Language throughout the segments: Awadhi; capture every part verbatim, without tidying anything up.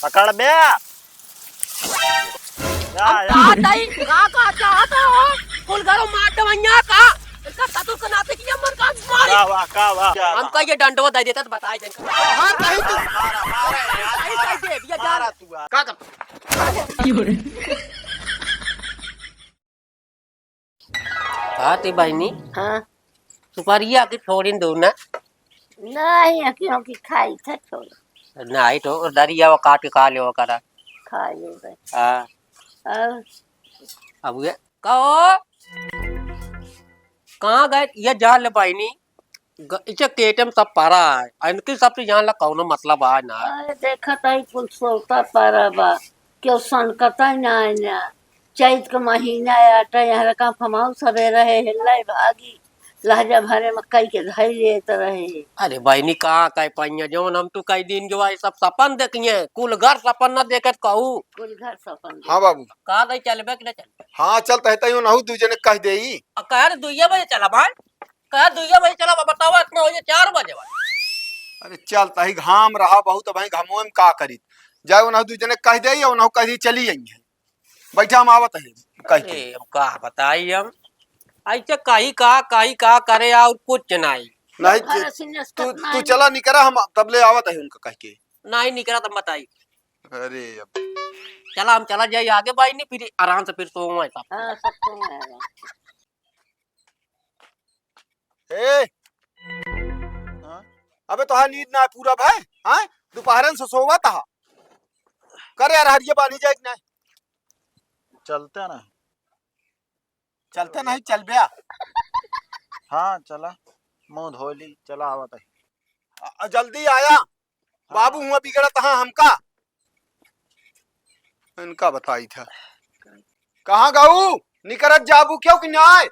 पकड़ बे। या, हम या। का तई, का, का चाहत हो? कुल घरों मार दवैया का? इनका ससुर के नाते किया मन का मारी। का वाह, का वाह, का हम वाह। कहिए डंडवा दे देता तो बताए देंगे। मार नहीं तू। मारा, मारा यार, सही मारा, कह दे, भैया, जान। मारा तू आ। का कर? का ते बहिनी? हाँ। सुपरिया के छोड़िन दो ना। नहीं, क्योंकि खाई था छोड़। नहीं तो दरिया वो काट के खा ले वो करा। खा ले बे। हाँ। और? अब ये कहो, कहाँ गए? ये जान ले बहिनी, ग-, इसे केटम सब परा है। इनकी सबसे जान ला कौनो मतलब आए ना। अरे देखत है कुल सोता परा बा, क्यों सनकता ना है ना। चैत के महीना आटा यहाँ का फमाऊ सबे रहे, हिल्लाई भागी, लहजा भरे मकई के धई लेत रहे। अरे बहिनी, का कह पाइए, जौन हम तू कई दिन जो आई सब सपन देखिए, कुल घर सपन न देखत कहू। कुल घर सपन देख। हाँ बाबू। का गई, चलबे कि ना चलबे? हाँ, चलत है, तैयो नहु दू जने कह देई। आ, कह रे, दुइये बजे चला भाई, कह दुइये बजे चला, बतावा, इतना हो जाए, चार बजे बा। अरे चलत है, घाम रहा बहुत, भाई घामों में का करी, जाए उन्हों दू जने कह देई, उन्हों कह दी चली आई है। बैठा, हम आवत है, कह के। अरे, अब का बताई हम? ऐसे कहीं का, कहीं का करे और कुछ नहीं। नहीं, घर तू, से निस्तर तू, तू नहीं। चला निकरा, हम तब ले आवत है उनका कह के। नहीं निकरा तब बताई। अरे अब। चला, हम चला जाई आगे बाई नहीं, फिर आराम से फिर सोवो है सब। हाँ, सब सोवो है। ए! हाँ? अबे तोहार नींद ना पूरा भय, हाँ? दोपहरन से सोवत हा। कर यार, हरिये बांधी जाए कि नहीं? चलते ना। चलते नहीं, चल बे। हाँ, चला। मुंह धो ली, चला आवत है। अ, जल्दी आया। हाँ। बाबू हुआ बिगड़त हा हमका। इनका बताई था। कहाँ गऊ? निकरत जाबू क्यों कि नाय?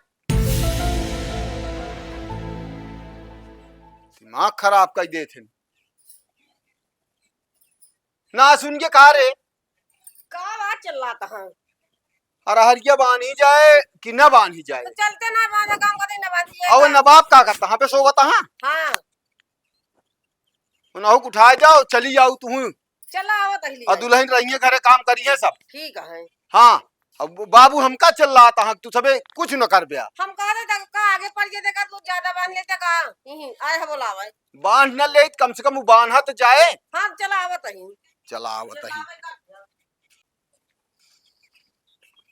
दिमाग खराब कर देत हैं। ना सुन के का रे? का बात चल रहा था? अरे हरिया बांधी जाए कि ना बांधी जाए? तो चलते ना बांधा, काम करते ना बांधी जाए और का? नवाब का करता? हाँ पे सोवत हाँ? हाँ। उन्हों को उठाए जाओ, चली जाओ तुहूँ। चला आवत अगली और आई। दुल्हन रहिए घरे काम करिए सब। ठीक है। हाँ, अब बाबू हमका चल रहा था, तू सबे कुछ न कर ब्या। हम कह रहे थे का आगे पड़ गए, देखा तू ज्यादा बांध लेते का? यहीं आए है बोलावे। बांध न ले, कम से कम वो बांधा तो जाए। हाँ, चला आवत ही। चला आवत ही। चला आवत ही।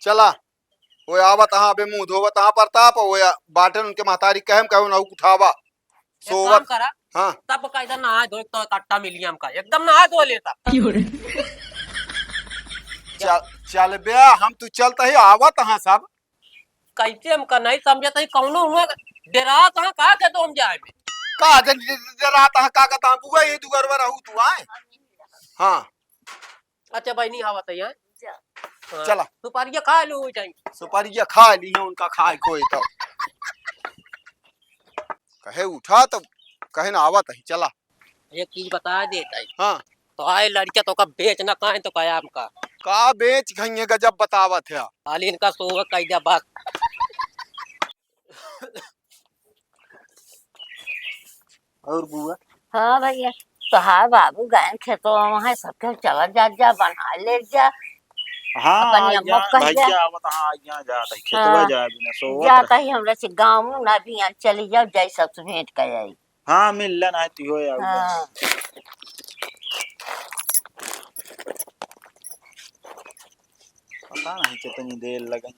चला, वो आवत हाँ, अबे मुंह धोवत हाँ प्रताप, वो या-, बाटन उनके महतारी कहे, हम कहे, "उन्हों उठावा।" एक सोवत। काम करा, हाँ। तब का इधर नहाए धोए तो कट्टा मिली हमका, एकदम नहाए धो लेता। क्यों रे? चल, चल बे, हम तू चलता ही आवत हाँ सब। कैसे हमका नहीं समझता ही, कौनो हुआ डेरा कहाँ, कहाँ के तो हम जाए में? का जन डेरा तहाँ, का कहता, बुआ ये दुगरवा रहू तू आए? हाँ। अच्छा बहिनी, आवत है, हैं? जा। हाँ। चला। सुपारिया खा लो, हो जाई। सुपारिया खा ली है, उनका खाए कोई तो। कहे उठा तो कहे ना आवत है, चला। एक चीज बता देता है। हाँ। तो आए लड़का तो का बेच ना खाए तो कया हमका। का बेच खाइए, गजब बतावत है। खाली इनका सोगा कह दिया बस। और बुआ? हाँ भैया, तोहार बाबू गए खेतवा में है, सबके चला जा, जा, बना ले जा। हाँ, अपनी आ अम्मा जा, को कह जा। भैया आवत, हाँ, आ जा, जात है, खेतवा हाँ। जा, बिना सोवत जात रहे। ही हमरा से गाँव में ना भी यहाँ चली जाओ, जाई सबसे भेंट कर आई। हाँ, मिल लेना है, तू हो या हाँ। पता नहीं कितनी देर लगे।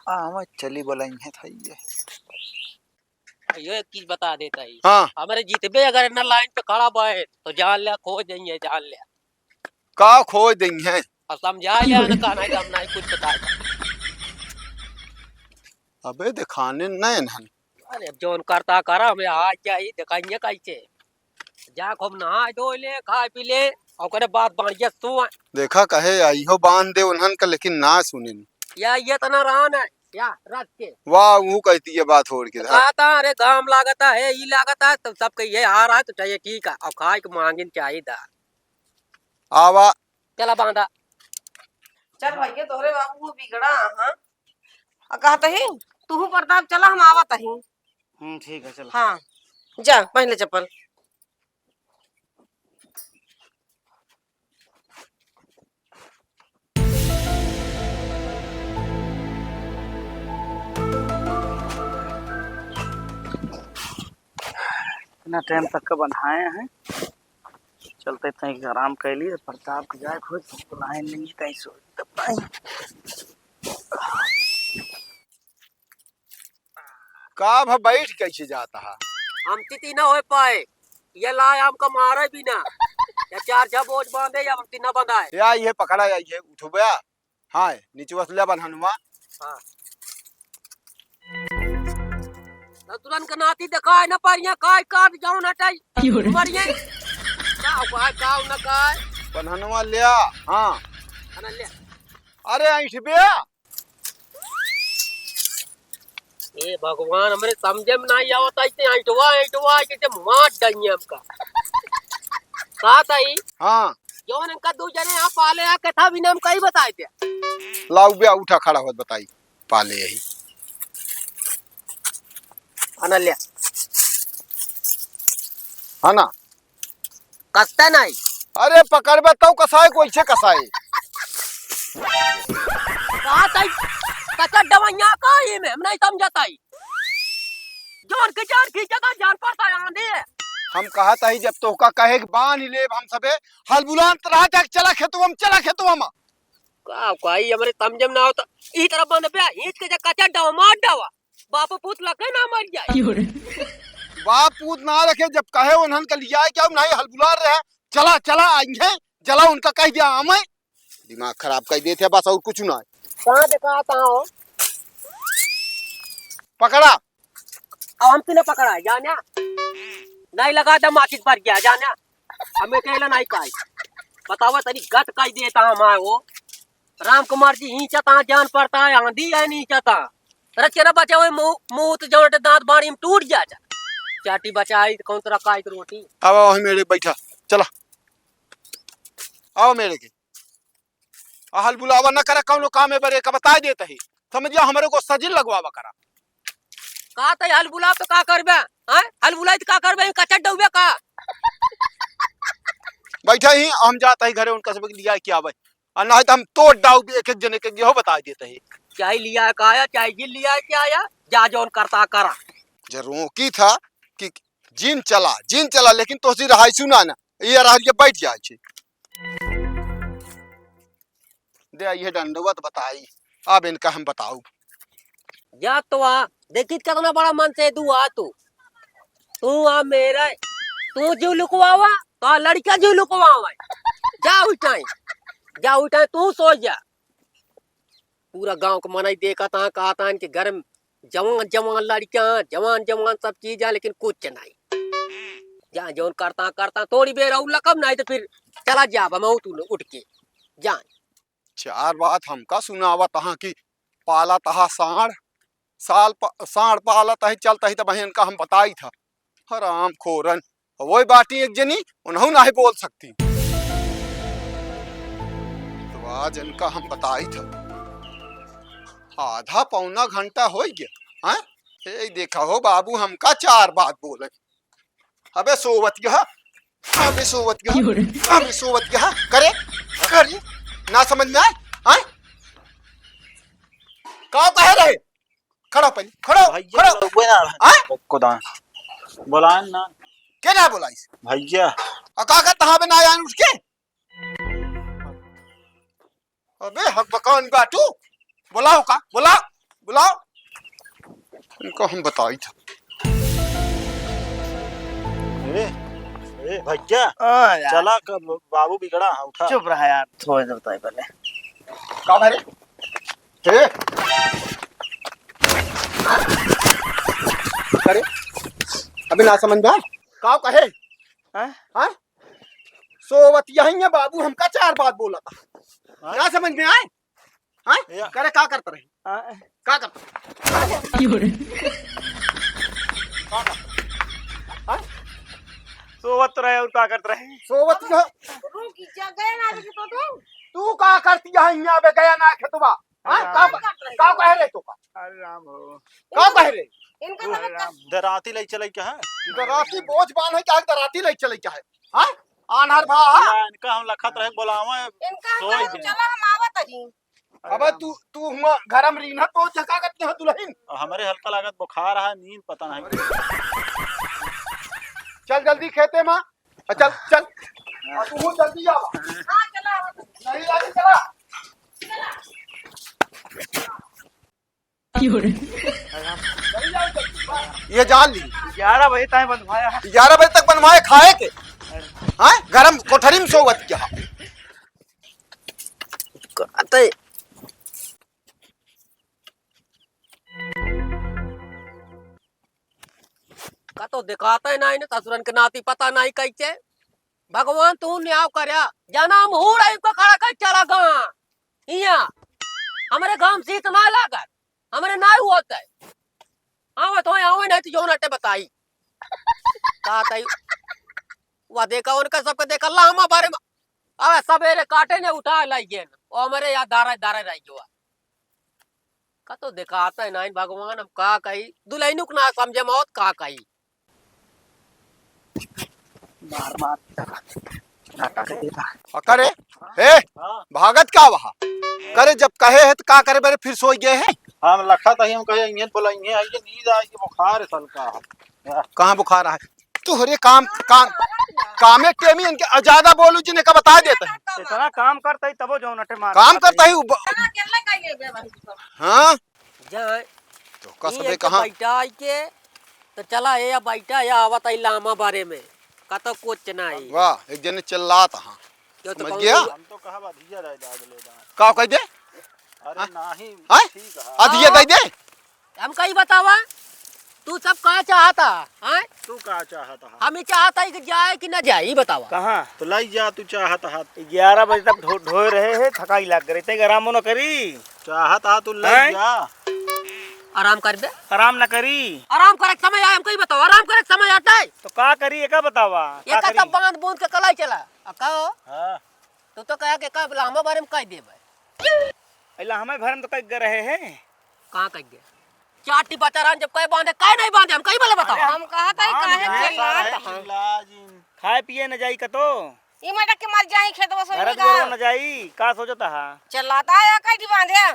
आ, हम चली बोलाई है था ये। यो एक चीज बता देता ही। हाँ। हमरे जितबे अगर इतना लाइन पे खड़ा बाए, तो जान ले, खो जाइए, जान ले। का खो देंगे? अब समझा ले, ना कहना है, हम नहीं कुछ बता। अबे दिखाने नहीं इन्हन। अरे, अब जौन करता करा, हमें आज जाई, दिखाइए कैसे। जा खूब नहाए धो ले, खाए पी ले, और ओकरे बाद बढ़िया सो। देखा कहे, इहो बांध दे उन्हन का, लेकिन ना सुनिन। या, ये तना रहा ना, या, रख के। वाह, वो कहती है बात छोड़ के। तो कहता, अरे, घाम लागता है, ई लागता है, तो सब कहिए, आ रहा है, तो चाहिए, ठीक है, अब खाए के मांगिन चाहिए दा। आवा। चला बांधा। चल भैया, तोहरे बाबू वो बिगड़ा, हाँ? आ कहत ही, "तूहू प्रताप चला, हम आवत ही।" हम्म, ठीक है, चला। हाँ, जा, पहन ले चप्पल। इतना टाइम तक का बनाए हैं, चलते तनी आराम कर लिए। प्रताप के जाए खोज, तो लाइन नहीं है, कहीं सो तब नहीं। का भ-, बैठ कैसे जाता है? हम तीती ना हो पाए, ये लाए हमका मारे भी ना। या चार छह बोझ बांधे या हम तीना बंधाए। या ये पकड़ा, या ये उठबे। हाँ, नीचे बस ले बन्हनुआ। हाँ। ना तुरंत के नाती देखाए ना पारिया, काय काट जाओ ना टाई। क्यों रे? मरिए। का हुआ, का ना काय? बन्हनुआ लिया। हाँ। खाना ले। अरे ऐठ बे। ए भगवान, हमरे समझे में नहीं आवत, ऐसे ऐठवा, ऐठवा, ऐसे मार डाइए हमका। का ताई? हाँ। जौन इनका दू जने यहाँ पाले आ, कथा भी नाम कहीं बताए थे। लाओ बे, उठा खड़ा होत बताई, पाले यही। खाना ले। है ना? कस्ता नहीं। अरे पकड़बे तौ कसाई को ऐसे कसाई। का ताई, कचा डवैया का ही में, हम नहीं समझत आई। जोर के जोर खींचता जान पड़ता यहाँ दे। हम कहत हई जब तोहका कहे के बांध लेब हम सबे, हलबुलान त रहा जाके चला खेतवा में, चला खेतवा में। का, का ई हमरे समझे में ना होता। ई तरफ बंद पे, ईंट के जा कचा डवा, मार डवा। बाप पूत लखे ना मर जाए। क्यों रे? बाप पूत ना रखे, जब कहे उन्हन के लिया है क्या, नहीं हलबुला रहे, चला, चला, आएंगे, चला, उनका कह दिया हमें। दिमाग खराब कर देते हैं बस, और कुछ ना है। कहाँ देखा था हो? पकड़ा। अब हम तीनों पकड़ा, जाना? नहीं लगा दे, माचिस भर गया, जाना? हमें कहला नहीं काई। बतावा, तनी गत काई देता हम आए हो। राम कुमार जी, ईंचा ता जान पड़ता है, आंधी है नीचा ता। रच के ना बचा हुए मुंह, मुंह तो जौन दांत बाड़ी में टूट जा जा। चाटी बचाई तो कौन तरह काई तो रोटी। अब आओ, हम मेरे बैठा, चला। आओ मेरे के। आ हलबुलावा न करे कौनो काम है बरे का, बताए देत ही। समझिया, हमरे को सजिल लगवावा करा। का तै हलबुलाव तो का करबे? हैं? हलबुलाई तो का करबे? कचर डौबे का? बैठा ही, हम जात ही घरे, उनका सबके लिया के आवे। और नहीं तो हम तोड़ डाउबे एक एक जने के, हो बताए देत ही। चाहे लिया के आया, चाहे जिन लिया के आया, जा जौन करता करा। जे रोकी था कि जिन चला, जिन चला, लेकिन तोसी रहाई सुना ना, ये रहा, ये बैठ जाए छे। दे, ये डंडवत बताई, अब इनका हम बताऊ। जा तो आ, देखी कितना बड़ा मन से तू आ तू। तू आ मेरा, तू जीव लुकवावा, तो आ लड़का जीव लुकवावा। जा उठाई, जा उठाई, तू सो जा। पूरा गांव के मनई देखत हैं, कहत हैं कि घर में जवान जवान लड़कियां, जवान जवान सब चीज है, लेकिन कुछ नहीं। जा जौन करता करता, थोड़ी बेर और लकब, नहीं तो फिर चला जाब हम तू लोग उठ के। जा। चार बात हमका सुनावत हैं कि पालत हा साँड़, साल प-, साँड़ पालत ही, चलत ही, तब इनका हम बताई था। हराम खोरन, वही बाटी एक जनी, उन्हों नाहीं बोल सकती। तो आज इनका हम बताई था। आधा पौना घंटा हो गया, हैं? ए, देखा हो बाबू, हमका चार बात बोले। अबे सोवत गया, अबे सोवत गया, क्यों रे? अबे सोवत गया, करे, करे, ना समझ में आए, हैं? का कहे रहे? खड़ा पहले, खड़ा, भैया, खड़ा। लोग ना, हाँ? को दान। बोलान ना। के ना बोलाइस? भैया। आ का का तहाँ पे ना आया उठ के? अबे हक बकान बाटू। बोलाओ का? बोलाओ, बोलाओ। इनको हम बताई था। ए, ए, भैया। हाँ यार। चला, क-, बाबू बिगड़ा है, उठा। चुप रहा यार, थोड़ी देर बताई पहले। का भरे? ए? अरे, अभी ना समझ में आए? का कहे? हाँ? हाँ? सोवत यहीं है बाबू, हमका चार बात बोला था। हाँ? ना समझ में आए? हाँ? या। करे का करत रहे? हाँ। का करत रहे? क्यों रे? का करत रहे? हाँ? सोवत रहे और का करत रहे? सोवत जो रुक जा, गया ना अभी तो तू। तू का करती है यहाँ पे गया ना खेतवा? हाँ? अरे का राम। का कह रहे तो का? अरे राम हो। का कह रहे? इनका अरे मतलब राम, दराती ले चले क्या है? दराती बोझ बांध है क्या? दराती ले चले क्या है? हाँ? आन्हर भा, हाँ? इनका हम लखत रहे बोलावे, इनका हम सोई कहे, दे। चला हम आवत ही। अबे तू, तू हुआ घर में रीना तो झका करती है दुल्हन। और हमरे हल्का लागत बुखार है, नींद पता नहीं। चल जल्दी खेते मा। आ, चल, चल। आ, तू जल्दी आवा। हाँ, चला। नहीं, आगे चला। ये जान ली। ग्यारह बजे तक बनवाया है। ग्यारह बजे तक बनवाए खाए के। हाँ, गरम कोठरी में सोवत क्या? कहते कतो देखात है ना, इन्हें ससुरन के नाती पता नहीं कैसे। भगवान तू न्याव करया, जना हम हूँ रही को खड़ा कर चला गा। इया, हमरे गाँव सीत ना लागत, हमरे ना होत है। आवत होय, आवे नहीं तो जौन अटे बताई। का ताई, वह देखा उनका सबके देखा लामा बारे में। अबे सबेरे काटे ने उठा लाई गेन। ओ हमरे याद दारा दारा रह गया। कतो देखात है नाइन भगवान, हम का कही, दुलहिनुक ना समझे मौत का कही। मार, मार। अ, करे, हे, हाँ। भागत का वहा? करे, जब कहे है तो का करे, बरे फिर सोई गए है? हम लखत ही, हम कहे, इन्हें बोला, इन्हें आई, ये नींद आई, ये बुखार है सन का है। कहाँ बुखार है? तोहरे काम, काम, कामे टेमी इनके, अ, ज्यादा बोलू जिन्हें का बता देता है। इतना काम करता ही तबो जौन अटे मार काम करता ही उब-, हाँ। जाए। तो का ई सबे एक कहाँ? बैठा आई के, तो चला ए या बैठा या आवत आई लामा बारे में। कतो कुछ नहीं। वाह, एक जने चिल्लात हाँ। क्यों तो समझ कहूँ गया? तू हम तो कहा बा, धिया रह जा, ले जा। का कह दे? अरे हाँ? नहीं, हाँ? ठीक है। आ, धिया दे दे। हम कही बतावा, तू सब का चाहता, हाँ? तू का चाहता है? हम ही चाहता है कि जाए कि ना जाए, ई बतावा। कहाँ? तो लाई जा, तू चाहता है। ग्यारह बजे तक ढो-, ढोए रहे हैं, थकाई लाग रही, ते आराम न करी। चाहत हा तू लग हैं? जा। आराम करबे? आराम न करी। आराम करे के समय आए, हमका ई बताओ, आराम करे के समय आता है? तो का करी, एका बतावा, का एका करी? सब बांध बूंद के कलाई चला। आ का हो? हाँ। तू तो कहा के का लामा बारे में कह देबे। अइला हमें भरम तो कह रहे हैं। कहाँ कह गया? चाटी बचारान जब कह बांधे, कह नहीं बांधे, हमका ई बोले बताओ। हम कहा था, बांध काहे गए, चिल्लात सारे हैं? चिल्ला जिन। खाए पिए न जाई कतो। ई मटक के मर जाई खेतवा से घर निकाल। दुआर न जाई, का सोचत हा? चलाता है, कई बांधे।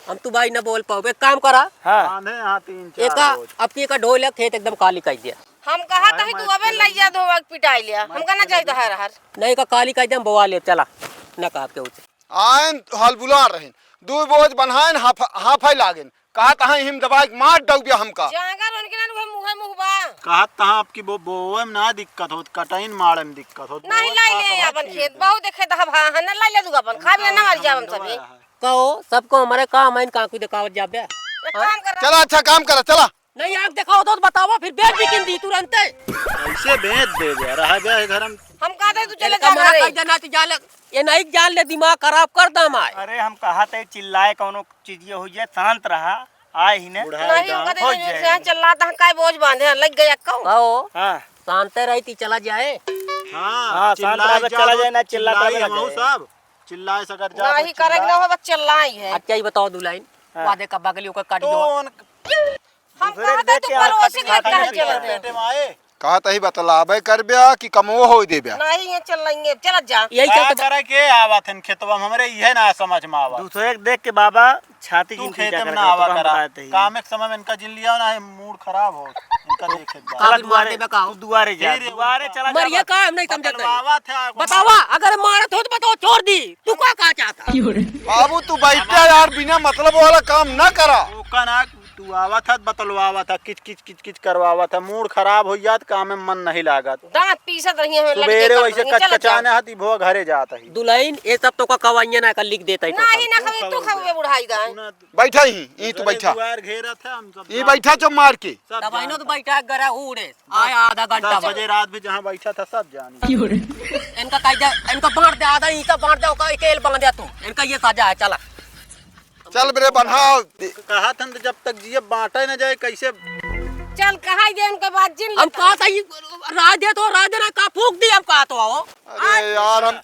हम तू भाई न बोल पाओ, एक काम करा। हाँ। बांधे यहाँ तीन चार एका, रोज। अब की एका ढोल है, खेत एकदम खाली कर दिया। हम कहा था अरे तू मैं अबे चल लइया धोवा के पिटाई लिया। मैं हमका ना चल जाई तो हर हर। नहीं का खाली कर दिया, हम बोआ ले, चला। ना कहा के उसे। आयन हल बुला रहेन, दू बोझ बन्हायन, हाफ, हाफै लागेन। कहत हैं हिम दबाइ के मार डउबिया हमका। जांगर उनके ना उहे मुहे मुह बा। कहत हैं आपकी बो-, बोए में ना दिक्कत होत, कटइन मारे में दिक्कत होत। नहीं बोए लाई का ले सब अपन हर खेत, चीज। बहुत देखे तो हवा है, ना लाई ले दुगा अपन, खा बिना ना मर जावन सभी। कहो, सबको हमारे काम है, काकू देखावत जाबे। एक काम कर। चला, अच्छा काम करा, चला। नहीं, आँख देखाओ तो बतावा, फिर बेच बिकिन दी तुरंते। कैसे बेच दे बे? रहा बे घर में। हम कहते तू चले इनका जा मना घरे। कर देना, तू जान ले, ये नहीं जान ले, दिमाग खराब कर दम आए। अरे हम कहा थे चिल्लाए कौनो चीज ये हो जाए, शांत रहा, आए ही ने। बुढ़ा नहीं, एकदम। हम कहते हो नहीं, जाए। यहाँ चिल्लाता है, काय बोझ बांधे हैं, लग गया कहूँ। कहो, हाँ। शांत रही थी, चला जाए। हाँ, हाँ, शांत चिल्लाए रहा, जा चला रो, जाए, ना चिल्लाता चिल्लाई रहा हमहू जाए। सब, चिल्लाए सगर जा नहीं तो करेंगे चिल्लाए। ना हो, बस चिल्लाई है। अच्छा, ये बताओ दुल्हन, हाँ। वादे का बगली ओकर काट तो दो। उन हम दूसरे कहत देख तू के पड़ोसी आँख के काहे खा चलत है? पेटे में आए। कहत ही बतलाबे करब्या कि कमो हो देब्या। नहीं, ये चल लेंगे, चलत जा। यही का चलत करे के आवत हन खेतवा में, हमरे इहे ना समझ में आवत। दूसरे के देख के बाबा छाती तू जिन खेते पीछा में करे ना के आवा तो हम करा। बताए थे। काम एक समय में इनका जिन लिया ना है, मूड खराब हो। इनका देखे के बाद। का चला बिन मार दुआरे, देबे का हो? तू दुआरे जा, फिर दुआरे चला जा मरिया बस। का हम नहीं समझत है। बतलवावा था, बतावा, अगर मारत हो तो बताओ, छोड़ दी। तू का, का चाहता? बाबू तू बैठा यार, बिना मतलब वाला काम ना करा। ओका ना तू आवत है, बतलवावत है, किच, किच, किच, किच करवावत है, मूड खराब हो जात, काम में मन नहीं लागत। दांत पीसत रही है, लड़के सुबेरे कर वैसे रही है, चलत कचकचाने जाओ। हाथ, ई भवा घरे जात है। दुल्हन, ये सब तो का कवाइया ना का लिख देता है तो नहीं, का। ना खबी, तू खबे बुढ़ाई गा। अपना बैठा ही, ई तू घरे बैठा। दुआर घेरत है, हम सब ई जान बैठा चुप मार के। सब तब आइनो तो जानता। बैठा गरा उड़े, आया आधा घंटा दस बाद। बजे रात भी जहाँ बैठा था, सब जानी। इनका कह दे, इनका बांट दे, आधा ईंटा बांट दे, ओका अकेल बांध दे तू। इनका ये सजा है, चला। चल बरे बन्हा। कहा था न, जब तक जिए बांटे न जाए, कैसे? चल, कहा ही दे उनके बाद जिन हम लेता। कहा था, ये राय दे तो, राय देना का फूंक दी, हम कहा तो आओ। अरे यार, हम,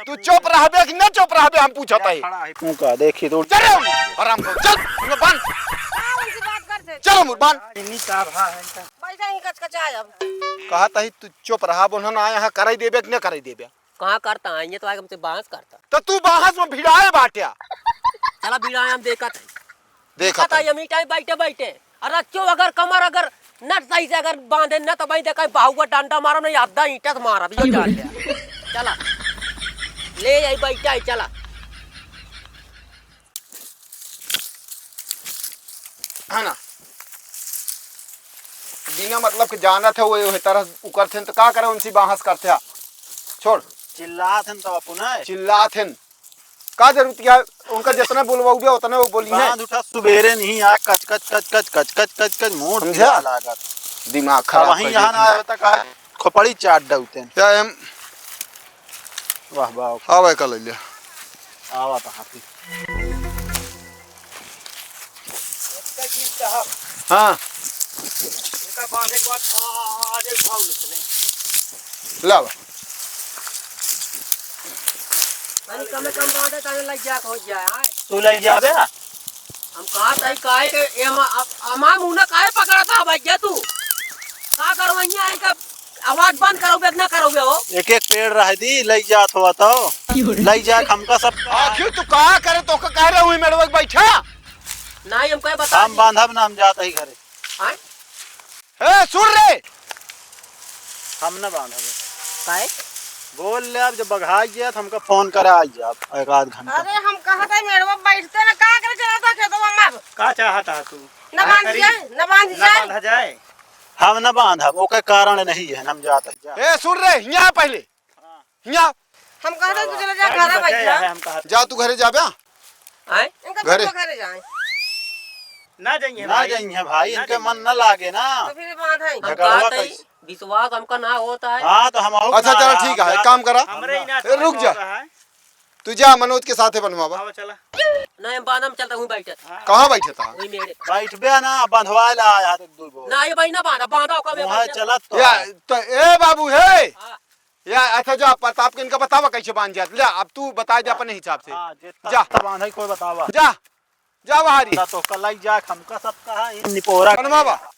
तू चुप रहबे कि न चुप रहबे, हम पूछत है। खड़ा है, फूंका, देखी तो। चल रे, आराम से, चल, ये बांध। हाँ, उनसे बात करते। चल, मुर बांध। इन्हीं का भा है इनका। पैसा ही कचकचाए अब। कहा था ही, तू चुप रहा, बोलना ना, यहाँ कराई देबे कि न कराई देबे। कहाँ करता है? ये तो आके हमसे बहस करता। तो तू बहस में भिड़ाए बाट्या। चला भिड़ाए हम देखत है। देखत देखत है। है, हम ई टाइम बैठे बैठे। और रच्चो अगर कमर अगर नट सही से अगर बांधे न, तो भाई देखा, बाहुआ डंडा मारो, नहीं आधा ईंटा से मारा भी, यो जान ले। चला, ले आई बैठा है, चला। है ना, बिना मतलब के जानत है, वो, वो तरह उकर थे, तो का करे उनसे बहस करते हैं? छोड़। चिल्लात हन तो अपने। चिल्लात हन। का जरूरत क्या है? उनका जितना बोलवाओगे, उतने वो बोली है। बांध उठा, सुबेरे नहीं आ, कच, कच, कच, मोट समझा? पिया लागत। दिमाग खराब वहीं कर यहाँ देती ना है। आवे तक आए, खोपड़ी चाट डौते हैं। क्या हम वाह, वाह। आवे का ले लिया। आवा तो हाथी। हाँ। एका बांधे के बाद आज एक भाव निकले। लावा। तनी कमे कम बांधे, तनी लग जा, हो जाए, आए। तू लग जाबे? हम कहा तई काहे के, ए, हम, अब, हमार मुंह ना काहे पकड़ता भैया तू? का करवैया है, इनका आवाज बंद करोगे कि ना करोगे हो? एक एक पेड़ रह दी, लई जात हुआ तो। लई जाए हमका सब। आखिर तू का करे, तो का कह रहे हुई मेड़वा के बैठा? नहीं, हम कहे बता हम दी। बांधब ना, हम जात ही घरे। आए? ए, सुन रे! हम ना बांधब। काहे? बोल ले, अब जब बघाई जाए तो हमका फोन करा आई जाब एक आध घंटा। अरे, हम कहा था मेड़वा बैठते ना, का करे चला था खेतवा में? का चाहता है तू? ना का बांध करी? जाए, ना बांध ना जाए। बांधा जाए। हम ना बांधब, ओके कारण नहीं है, हम जात है, जा। ए, सुन रे, यहाँ पहले। हाँ। यहाँ। हम कहा था तू चला जा, का घर बचा बैठा। है, हम कहा था। जा तू घरे जा बे। आए? इनका घरे। तो घरे जाए। ना जाइए ना भाई। जाइए भाई, ना इनके जाइए। मन ना लागे ना। तो फिर बांध है। हम झगड़वा कहा था, कैसे? विश्वास हमका ना होता है। हाँ, तो हम और अच्छा, ना चलो, आया, ठीक हम है, एक जा-, काम करा। हमरे ही ना ए, रुक समझ जा। में आ रहा है। तू जा, मनोज के साथे बनवावा। आवा, चला। नहीं, हम बांध, हम चलता हूँ, बैठे। हाँ। कहाँ बैठे था? वही मेरे। बैठबे ना, बंधवा ला, यार, एक दो गो। ना, ये भाई ना बांधा, बांधा होगा, मैं वहाँ बांध चला तो। या, तो, ए बाबू, हे। हाँ। या, अच्छा, जा, प्रताप के इनका बतावा कैसे बांध जात। ले, अब तू बता दे अपने हिसाब से। हाँ, जे जा। तख्त बांधे कोई बतावा। जा, जा बाहरी। ना तो कलाई जा, हमका सब कहा, इन निपोरा बनवावा।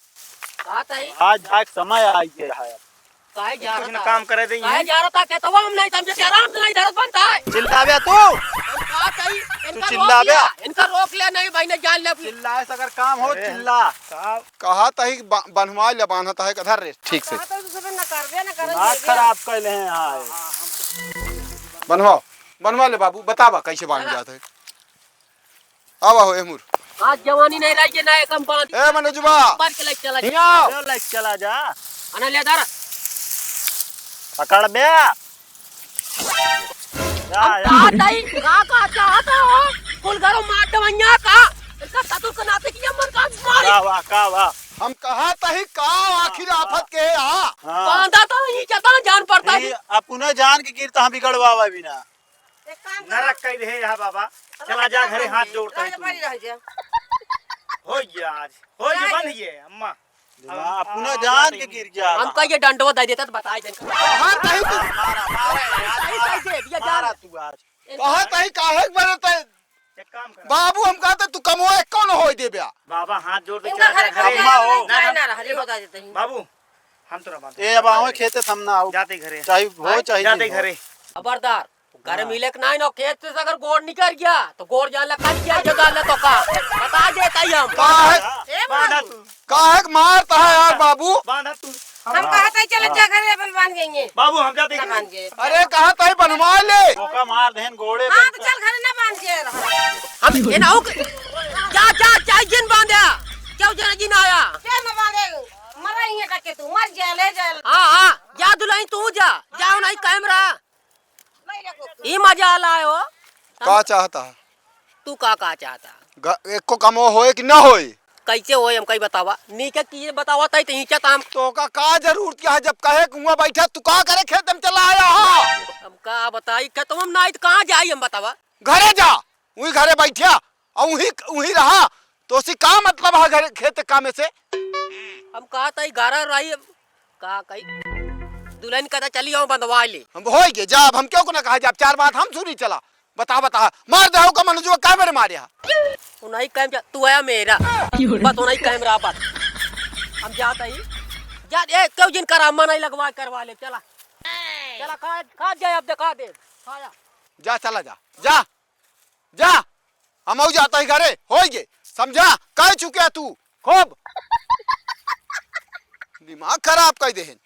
का ताई? आज जाए के समय आई गया है। काहे जा कुछ रहा न था? काम करे दे काहे इन्हें। जा रहा था? खेतवा हम नहीं समझे, आराम से नहीं धरत बनता है। चिल्लाबे तू। हम का ताई? तू इनका रोक चिल्लाबे। लिया, इनका रोक लिया, नहीं भाई, ने जान ले अपनी। चिल्लाए से अगर काम हो, अरे, चिल्ला। का कहा तही ब-, बन्हवा ले, बान्हत है, धर रे, ठीक से। कहा तो दूसरे न कर दे, न कर दिमाग दे। खराब कैले हैं यहाँ। बन्हवाओ, बन्हवा ले बाबू, बतावा कैसे बान्ह जात है। आवा हो, ए मुर। आज जवानी नहीं रही, जे ना एकम बांध। ए मनोजवा। बांध के लेके चला जा। हियाँ। ले चला जा। अना ले धर। पकड़ बे। या, हम या। कहा तही, का, का चाहता हो? कुल घरों मार दवैया का? इसका ससुर के नाते किया मन का मारी। का वाह, का वाह। हम कहा तही का आखिर आफत के है, हाँ? हाँ। बांधा तो ही जता जान पड़ता है। अपने जान के गिरता हम बिगड़वावा बिना। एक काम करो। नरक कई रहे यहाँ बाबा। चला जा घरे, हाथ जोड़ता है तू। हो गया आज, हो गया, बन गया अम्मा। दिमाग अपना जान के गिर गया। हम कहिए डंडवा दे देता तो बताई देन। हाँ, कहीं तू। मारा, मारा, मारा, मारा, मारा तू आज। कहा तही काहे के बरत है? एक काम कर। बाबू, हम कहते तू कमवा कौन होई देब्या? बाबा, हाथ जोड़ दे, इनका चला जा घर घरे। अम्मा हो। ना, ना, ना, ये बता देते हैं। बाबू, हम तो ना बांधे। ए, अब आओ खेते, हम ना आओ। जाते घरे। चाहे हो, चाहे जाते नहीं हो। घरे। खबरदार, घर हाँ। मिले के नाई न, खेत से अगर गोड़ निकल गया, तो गोड़ जान लगा दिया, जो जान ले तो का। बता देता ही हम। काहे, ए बांधा बाबू। तू। काहे के मारता है यार बाबू? बांधा तू। हम हाँ। कहते ही चले हाँ। जा घरे, अपन बांध गएंगे। बाबू, हम जाते ना घरे। बांध गए। अरे, कहा तही बनवा ले। ओका मार देहन गोड़े हाँ, पे। तो चल घरे ना बांध के रहो। हम ये ना हो के-, जा, जा, जा, जिन बांधा। क्यों जना जिन आया? क्या ना बांधे? मरा ही है टके तू, मर जा, ले जा। हाँ, हाँ, जा दुल्हन तू जा, जाओ नहीं कैमरा। ई मजा आला है हो। का चाहता है? तू का, का चाहता? ग-, एको कमो होए कि ना होए? कैसे होए हम कहीं बतावा? नीचे की ये बतावा तई तो नीचे ताम। तो का, का जरूरत क्या है जब कहे कुआं बैठा तू का करे खेत में चला आया हो? हम का बताई खेतवा में नाई तो कहाँ जाई हम बतावा? घरे जा। उही घरे बैठिया, अउ उही, उही रहा, तो उसी का मतलब है घरे, खेत कामे से? हम कहा तई घरे रही, का कही? दुल्हन कहता चली आओ बंधवा ले। हम होई गे, जा, अब हम क्यों को ना कहा, जा, अब चार बात हम सुनी चला। बता, बता, मार दे हो का मनुजवा, का मेरे मारे हा? उन्हीं कैम जा, तू आया मेरा। बस उन्हीं कैम रहा बस। हम जाता ही। जा, ए, क्यों जिन करामा नहीं लगवा, करवा ले, चला। चला, खा, खा जाए, अब दिखा दे। खाया। जा, चला जा, जा। जा, हमहू जाता ही घरे, होई गे, समझा? कह चुके तू, खूब। दिमाग खराब कइ देहेन।